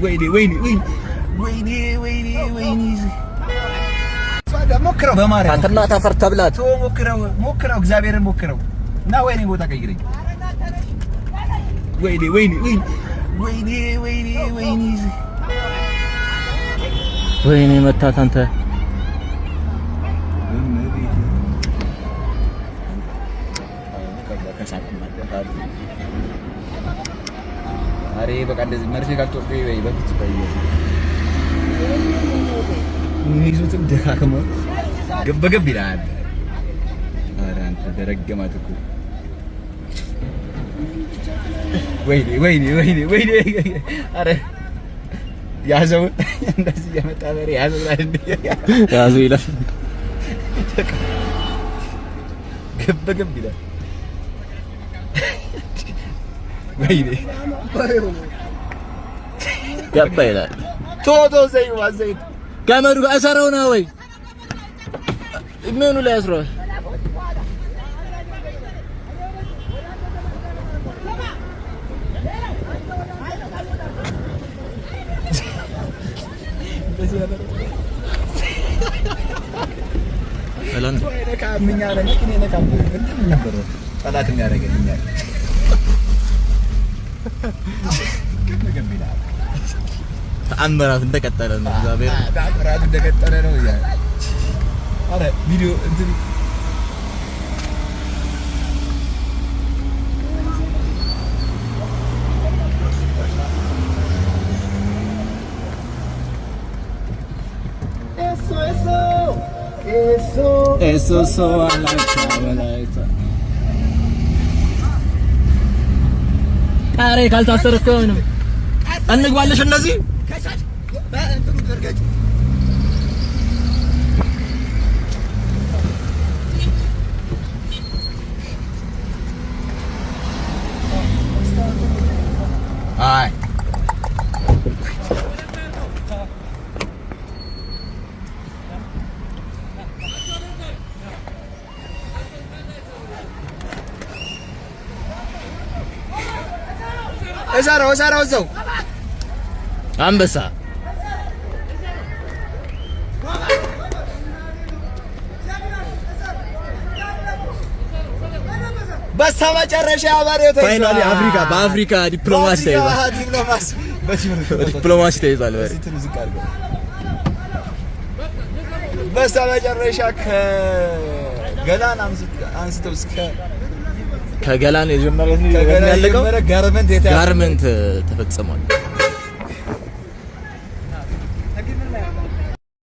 ወይኔ ወይኔ ወይኔ ወይኔ ወይኔ ወይኔ ሞክረው በማርያም አንተና ታፈር ተብላት። ሞክረው ሞክረው እግዚአብሔርን ሞክረው እና ወይኔ ቦታ ቀይረኝ። ወይኔ ወይኔ ወይኔ ወይኔ ወይኔ ወይኔ ወይኔ መታት አንተ። አሬ በቃ እንደዚህ መርፌ ካልተወጋሁ ወይ በፊት የሚይዙትም ደካክመው ገብ ገብ ይላል። ኧረ አንተ ደረገማት እኮ። ወይኔ ወይኔ ወይኔ ወይኔ! ኧረ ያዘው፣ እንደዚህ እየመጣ በሬ ያዘው ይላል እንዴ! ያዘው ይላል። ገብ ገብ ይላል። ወይኔ ገባ ይላል። ቶቶ ዘይት ዘይት ገመዱ ጋር እሰረው ነው ወይ ምኑ ላይ አስረዋል? ጠላት የሚያደርገን እኛ ተአምራት እንደቀጠለ ነው። እግዚአብሔር ተአምራት እንደቀጠለ ነው። ኧረ ቪዲዮ እንትን ኤሶ ወላይታ። ኧረ ካልታሰረ እኮ ምንም እንግባለሽ። እነዚህ አይ እሰረው እሰረው እዛው አንበሳ በስተመጨረሻ በሬው ተይዟል። Finally አፍሪካ በአፍሪካ ዲፕሎማሲ ተይዟል። ዲፕሎማሲ ተይዟል። በሬ በስተመጨረሻ ከገላን አንስተው እስከ ከገላን የጀመረ ከገላን ያለቀው የጀመረ ጋርመንት የተያዘ ጋርመንት ተፈጽሟል።